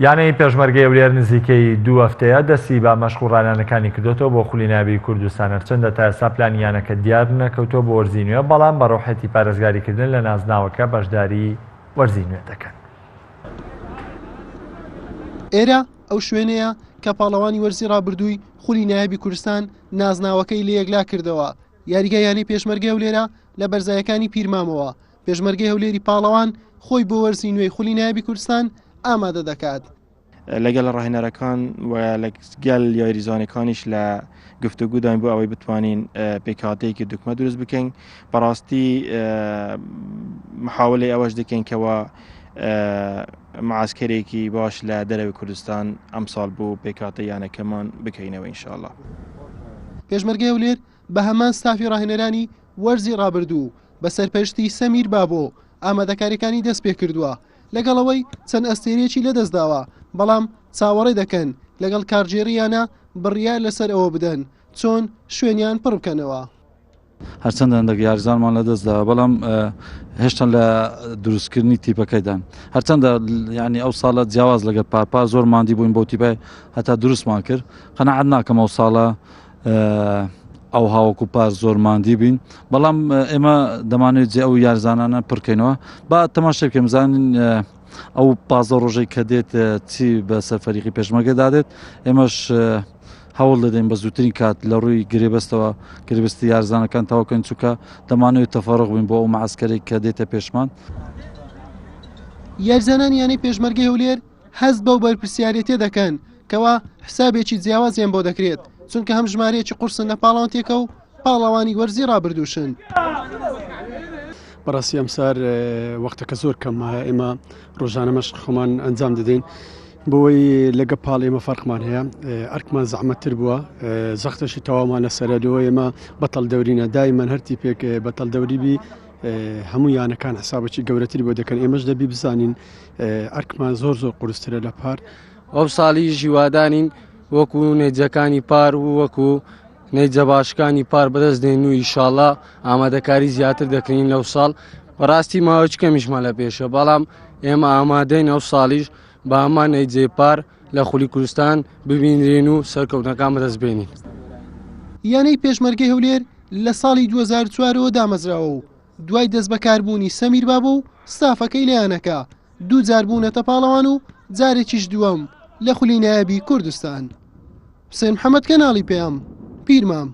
یانەی پێشمەرگەی هەولێر نزیکەی دوو هەفتەیە دەستی بە مەشق و ڕاهێنانەکانی کردۆتەوە بۆ خولی نایابی کوردستان، هەرچەندە تا ئێستا پلانی یانەکە دیار نەکەوتووە بۆ وەرزی نوێ، بەڵام بە ڕۆحیەتی پارێزگاریکردن لە نازناوەکە بەشداری وەرزی نوێ دەکەن. ئێرە ئەو شوێنەیە کە پاڵەوانی وەرزی ڕابردووی خولی نایابی کوردستان نازناوەکەی لێ یەکلا کردەوە، یاریگای یانەی پێشمەرگەی هەولێرە لە بەرزایەکانی پیرمامەوە، پێشمەرگەی هەولێری پاڵەوان خۆی بۆ وەرزی نوێی خولی نایابی کوردستان ئامادە دەکات. لەگەڵ ڕاهێنەرەکان و لەگەل یاریزانەکانیش لە گفتوگوداین بۆ ئەوەی بتوانین پێکهاتەیەکی دوکمە دروست بکەین بەڕاستی محاولەی ئەوەش دەکەین کەوا معسکەرێکی باش لە دەرەوەی کوردستان ئەمساڵ بۆ پێکهاتە یانەکەمان بکەینەوە ئینشاءاللە. پێشمەرگەی هەولێر بە هەمان ستافی ڕاهێنەرانی وەرزی ڕابردوو بە سەرپەرشتی سەمیر بابۆ ئامادەکاریەکانی دەستپێکردووە، لەگەڵ ئەوەی چەند ئەستێرەیەکی لەدەستداوە، بەڵام چاوەڕێ دەکەن لەگەڵ کارگێڕی یانە بڕیار لەسەر ئەوە بدەن چۆن شوێنیان پڕبکەنەوە. هەرچەندە هەندێک یاریزانمان لەدەستداوە بەڵام هێشتا لە دروستکردنی تیپەکەیدان هەرچەندە ینی ئەو ساڵە جیاواز لەگەر پارپا زۆر مادی بووین بۆ تیپای هەتا دروستمان کرد قەنەعات ناکەم ئەو ساڵە ئەو هاوەکو پار زۆر مادی بین بەڵام ئێمە دەمانێت جێ ئەو یارزانانە پڕکەینەوە با تەماشای بکەم زانین ئەو پازە ڕۆژەی کە دێت چی بە سەرفەریقی پێشمەگەدا دێت ئێمەش هەوڵ دەدەین بە زووترین کات لە ڕووی گرێبەستەوە گرێبەستی یارزانەکان تەواوکەین چونکە دەمانەوێت تەفەڕق بین بۆ ئەو مەعسکەرێک کە دێتە پێشمان. یاریزانانی یانەی پێشمەرگەی هەولێر هەست بەو بەرپرسیارێتیە دەکەن کەوا حسابێکی جیاوازیان بۆ دەکرێت چونکە هەم ژمارەیەکی قورسن لە پاڵاوتێکە و پاڵەوانی وەرزی ڕابردووشن. بەڕاستی ئەمسار وەختەکە زۆر کەم مایە ئێمە ڕۆژانە مەشق خۆمان ئەنجام دەدەین بۆی لەگە پاڵ ئێمە فەرقمان هەیە ئەرکمان زەحمەتتر بووە زەختەشی تەوامان لەسەرە لەوە ئێمە بەتەڵ دەورینە دایمەن هەر تیپێک بەتەڵ دەوری بی هەموو یانەکان حسابێکی گەورەتری بۆ دەکەن ئێمەش دەبی بزانین ئەرکمان زۆر زۆر قورسترە لە پار. ئەو ساڵی ژیوادانین وەکو نەیجەکانی پار و وەکو نەیجە باشکانی پار بەدەست دێن و ئیشاڵا ئامادەکاری زیاتر دەکەین لەو ساڵ بەڕاستی ماوەی کەمیشمان لە پێشە بەڵام ئێمە ئامادەین ئەو ساڵیش بە هەمان نەیجەی پار لە خولی کوردستان ببینرێن و سەرکەوتنەکان بەدەست بێنین. یانەی پێشمەرگەی هەولێر لە ساڵی 2004 ەوە دامەزراوە و دوای دەستبەکاربوونی سەمیر بابۆ و ستافەکەی لە یانەکە دوو جار بوونەتە پاڵەوان و جارێکیش دووەم لە خولی نایابی کوردستان. حوسێن محەمەد کەناڵی پەیام، پیرمام.